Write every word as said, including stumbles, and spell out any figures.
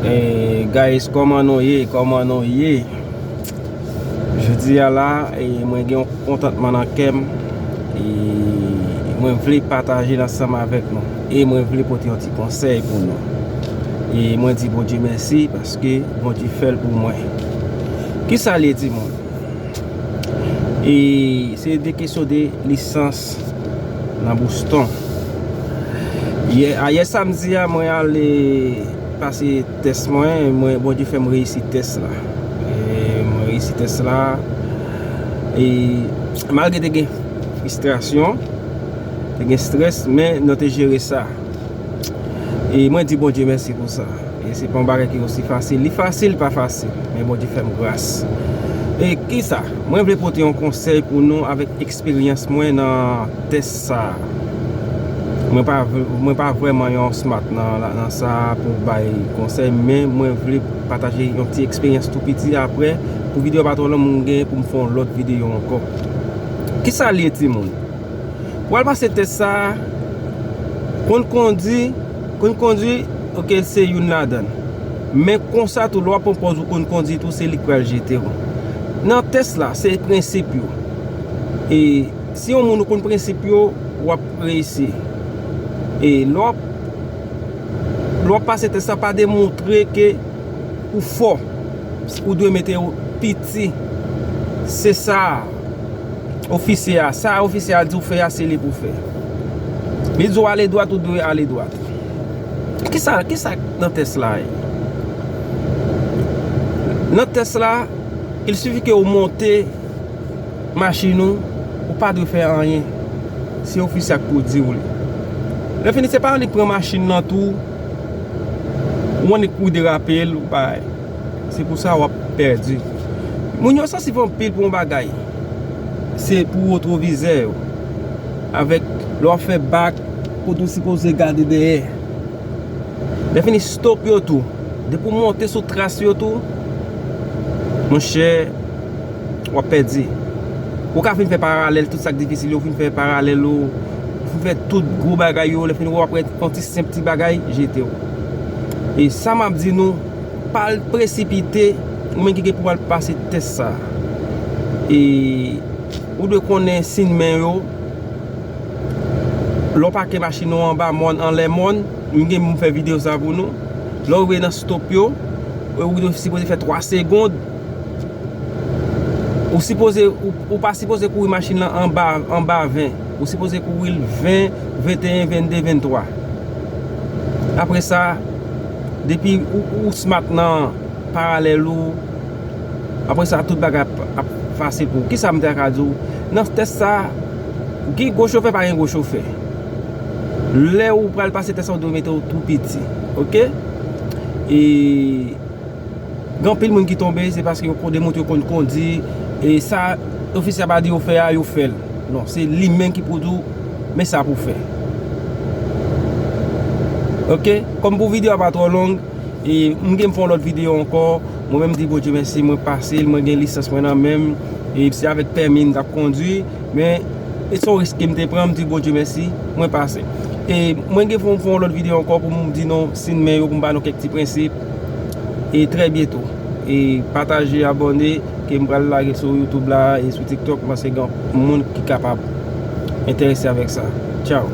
E, guys, kòman nou ye? Kòman nou ye? Jodi a la, e, mwen gen yon kontantman nan kè m. E mwen vle pataje l ansanm avèk nou. E mwen vle pote yon ti konsèy pou nou. E mwen di Bondye mèsi paske Bondye fè l pou mwen. Kisa l ye, timoun? E se de kesyon de lisans nan Boston. Yè, ayè samdi a, mwen ale pase tès mwen, mwen, Bondye fè m reyisi tès la. E mwen reyisi tès la. E malgre te gen fristrasyon, te gen strès, men nou te jere sa. E mwen di Bondye mèsi pou sa. E se pa yon bagay ki osi fasil. Li fasil, pa fasil. Men Bondye fè m gras. E kisa? Mwen vle pote yon konsèy pou nou avèk eksperyans mwen nan tès sa a. Mwen pa, mwen pa vrèman yon smart nan, nan sa a pou bay konsèy, men mwen vle pataje yon ti eksperyans tou piti. Apre, pou videyo pa twò long, mwen gen pou m fè yon lòt videyo ankò. Kisa l ye, timoun? Pou al pase tès sa a, konn kondi, konn kondi, oke, se youn ladan l. Men konsa tou, lè w ap pran pòz ou konn kondi tou, se li k pral jete w. Nan tès la, se prensip yo. E si yon moun ou konn prensip yo, w ap reyisi. E lè w ap, lè w ap pase tès la, pa demontre ke ou fò. Ou dwe mete w piti. Se sa ofisye a, sa ofisye a di w fè a, se li pou w fè. Li di w ale dwat, ou dwe ale dwat. Kisa, kisa nan tès la ye? Nan tès la, il sifi ke ou monte machin ou, ou pa dwe fè anyen. Se ofisye a k pou di w li. Lè fini, se pa annik pran machin nan tou, ou annik ou derape l, ou bay. Se pou sa w ap pèdi. Moun yo sansib anpil pou yon bagay. Se pou retwovizè yo. Avèk lè w ap fè bak, kote w sipoze gade dèyè. Lè fini, stop yo tou. Depi w monte sou tras yo tou, monchè, w ap pèdi. Ou ka fin fè paralèl, tout sa k difisil yo, ou fin fè paralèl ou, ou fin fè tout gwo bagay yo, lè fini, w ap wè yon ti senp ti bagay, jete w. E sa m ap di nou, pa al presipite, ou menm ki gen pou al pase tès sa. E ou dwe konnen siy men yo, lè w pake machin ou anba mòn, anlè mòn, m gen pou m fè videyo sa pou nou. Lè w rive nan stop yo, ou sipoze fè twa segonn. Ou sipoze, ou, ou pa sipoze kouri machin lan anba, anba ven. Ou sipoze kouri l ven, venteyen, vennde, venntwa. Apre sa, depi ou, ou smart nan paralèl ou, apre sa, tout bagay ap, ap fasil pou ou. Kisa m ta ka di w? Nan tès sa, gen gwo chofè, pa gen gwo chofè. Lè ou pral pase tès sa, ou dwe mete w tou piti. Oke? E gen anpil moun ki tonbe, se paske yo konn demontre yo konn kondi. E sa ofisye a pa di yo fè a, yo fè l. Non, se li menm ki pou di w, men sa pou fè. Oke? Kòm pou videyo a pa twò long, e m gen pou fè yon lòt videyo ankò. Mwen menm, m di Bondye mèsi, mwen pase l, mwen gen lisans mwen nan men m. E se avèk pèmi m t ap kondwi, men e se yon risk ke m te pran, m di Bondye mèsi, mwen pase. E mwen gen pou m fè yon lòt videyo ankò pou m di nou siy men yo, pou m ba nou kèk ti prensip. E trè byento. E pataje, abòne, ke m pral lage sou YouTube la e sou TikTok, m panse gen moun ki kapab enterese avèk sa. Tchaw.